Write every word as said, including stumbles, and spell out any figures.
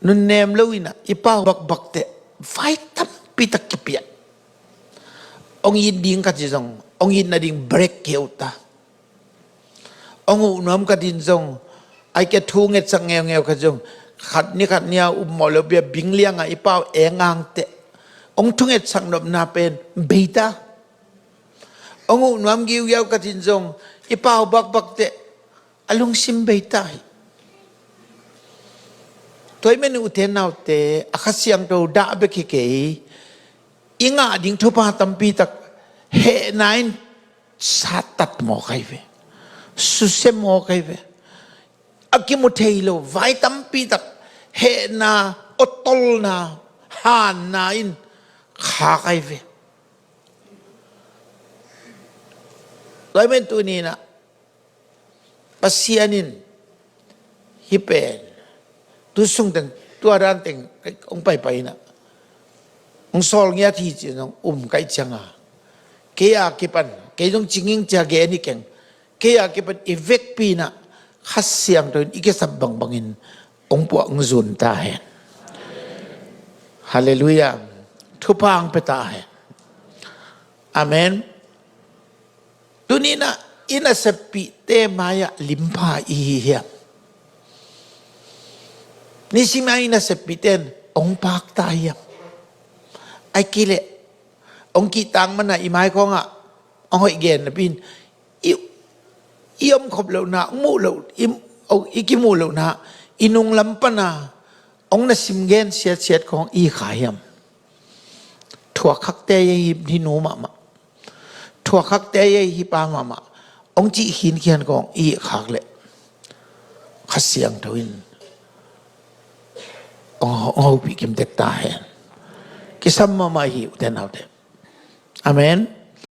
Nunnem lo in ah i pau bakbak teh vai tampi tak kipia. Ong it ding ka ci zong ong it nading break kei uh ta. Ong uh nuam ka din zong ai ke thu ngetsak ngeungeu ka zong khat ni khat ni a upmawh lo bia bing liang ah i pau e ngang teh ong thu ngetsak nopna pen bei ta. Ong uh nuam giugiau ka din zong i pau bakbak teh a lungsim bei ta hi. Tua i men ute naute a Kha Siangtho dah bek hi kei. I ngah ding thupha tampi tak hehna in sattat mawk ai ve. Suse mawk ai ve. A kimu thei lo vai tampi tak hehna, awtolna, hanna in khak ai ve. Tua i men tuni in ah Pasian in hih pen tu sung teng tua dan teng ong paipai in ah ong sawl ngiat hi ci-in ong um ka hih ciang a kei a kipan kei zong cinging cia gen hi keng. Kei a kipan i vekpi in ah Kha Siangtho in i kisap bangbangin ong puah ong zun ta hen. Halleluiah. Thupha ong pia ta hen. Amen. Tuni in ah i naseppihte mai-ah limpha i hi hiam? Nisim a i naseppihte in ong pakta hiam? Ai kileh ong kihtak man a i maikhawng ah ong hoih gen napi in i, i omkhop lohna ong muh loh i, ong, i kimuh lohna i nunglam pan a ong nasim gen siatsiat khawng i kha hiam? Thuakkhakte i hi, hi nu mahmah, thuakkhakte i hi pa mahmah ong cih khinkhian khawng i khak leh Kha Siangtho in ong, ong hopih kimtek ta hen. Kisam mahmah hi ute naute. Amen.